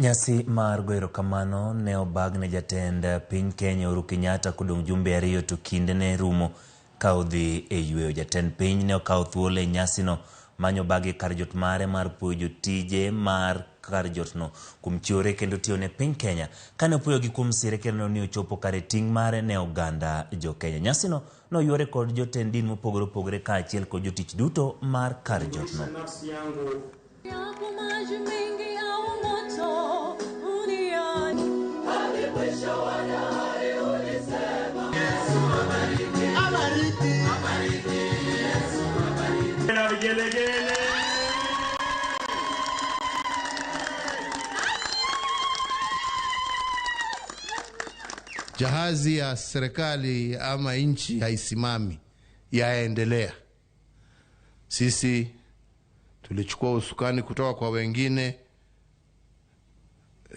Nyasi mar goyo erokamano ne obag ne jatend piny Kenya Uhuru Kenyatta kodong' jumbe ariyo to kinde ne rumo ka odhi e yweyo. Jatend piny ne okawo thuolo e nyasino manyo obagi kar jot mare mar puoyo jotije mar kar jotno kuom chiwore kendo tiyo ne piny Kenya. Kane opuoyogi kuom sire kendo ni ochopo kare ting' mare ne oganda jo Kenya. Nyasino noywore kod jotend din mopogore opogore kaachiel kod jotich duto mar kar jotno. Jahazi ya serikali ama nchi haisimami, yaendelea. Sisi tulichukua usukani kutoka kwa wengine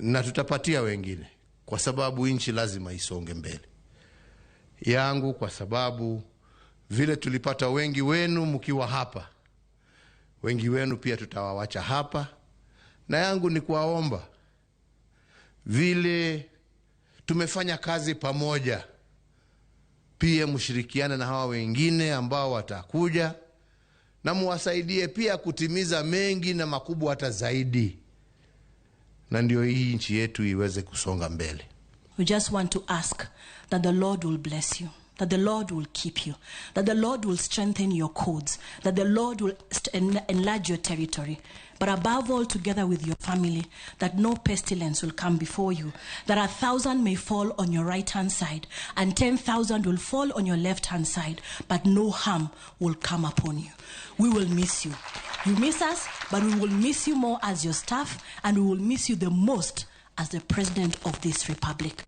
na tutapatia wengine, kwa sababu nchi lazima isonge mbele. Yangu kwa sababu vile tulipata wengi wenu mkiwa hapa, wengi wenu pia tutawawacha hapa, na yangu ni kuwaomba vile tumefanya kazi pamoja, pia mshirikiane na hawa wengine ambao watakuja na muwasaidie pia kutimiza mengi na makubwa hata zaidi, na ndio hii nchi yetu iweze kusonga mbele. We just want to ask that the Lord will bless you, that the Lord will keep you, that the Lord will strengthen your cords, that the Lord will enlarge your territory. But above all, together with your family, that no pestilence will come before you, that 1,000 may fall on your right-hand side, and 10,000 will fall on your left-hand side, but no harm will come upon you. We will miss you. You miss us, but we will miss you more as your staff, and we will miss you the most as the president of this republic.